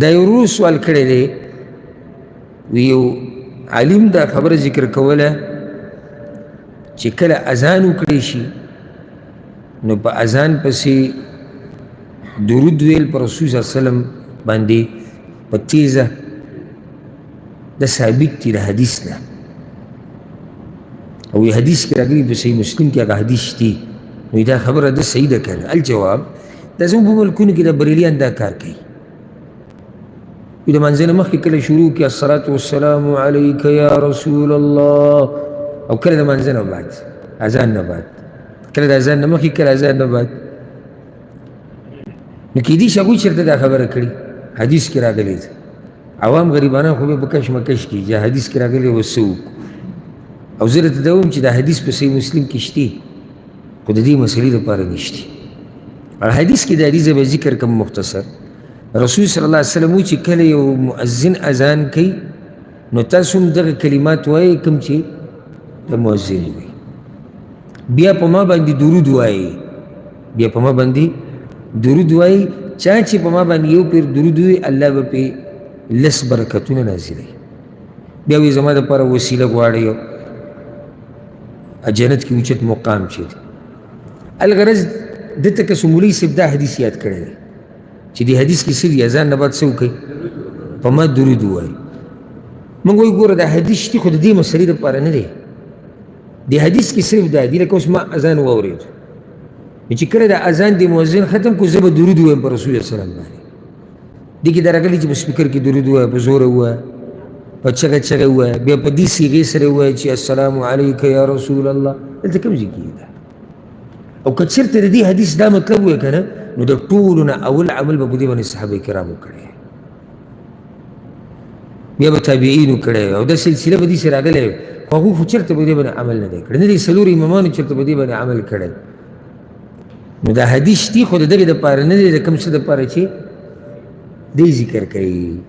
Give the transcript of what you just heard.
دا یو ورور سوال کړی دی، یو عالم دا خبره ذکر کوله چې کله اذان وکړی شي نو په اذان پسې درود ویل پر رسول صلی الله علیه وسلم باندې په تیزه دا ثابت دی د حدیث نه، او یو حدیث کې راغلي په صحیح مسلم کې هغه حدیث دی. نو دا خبره ده صحیح ده که نه؟ الجواب دا زموږ په ملکونو کې د بریلیان دا کار کوي. د منځنه مخکې کله شروع کړي الصلاة والسلام علیک یا رسول الله، او کله د منځنه بعد اذان نه بعد، کله د اذان نه مخکې کله اذان نه بعد. نو کېدای شي هغوی چېرته دا خبره کړي، حدیث کې راغلی دی. عوام غریبانان خو به په کش مکش کي چې حدیث کې راغلی اوس څه وکړو. او زه درته دا وایم چې دا حدیث په صحیح مسلم کې شته، خو د دې مسلې دپاره نشته. او حدیث کې دا حدیث به ذکر کوم مختصر. رسول صلی الله علیه وسلم چې کله یو مؤذن اذان کوي نو تاسو هم دغه کلمات وایئ کوم چې د مؤذن وي، بیا په ما باندې درود وایئ، بیا په ما باندې درود وایئ. چا چې په ما باندې یو پیر درود وي الله به پرې لس برکتونه نازلوي. بیا وایي زما دپاره وسیله غواړئ جنت کې اوچت مقام چې دی. الغرض دته که مولوي صاحب دا حدیث یاد کړی دی چې دې حدیث کې څه دي، اذان نه بعد څه وکړئ، په ما درود ووایئ. موږ وایو ګوره دا حدیث شته خو د دې مسلې دپاره نه دی. دې حدیث کې صرف دا دی لکه اوس ما اذان واورېد، نو چې کله دا اذان د مؤذن ختم کړو زه به درود ووایم پر رسول الله سلام باندې. دې کې دا راغلي چې په سپیکر کې درود ووایه، په زوره ووایه، په چغه چغه ووایه، بیا په دې صیغې سره ووایه چې السلام علیک یا رسول الله. دلته کوم ځای کې ده؟ او که چېرته د دې حدیث دا مطلب ووایه که نه، نو د ټولو نه اول عمل به په دې باندې صحابه کرامو کړی، بیا به تابعینو کړی، او دا سلسله به داسې راغلی وي. خو هغوی خو چېرته په دې باندې عمل نه دی کړی، نه دې څلورو امامانو چېرته په دې باندې عمل کړی. نو دا حدیث دی خو د دغې دپاره نه دی، د کوم څه دپاره چې دی ذکر کوي.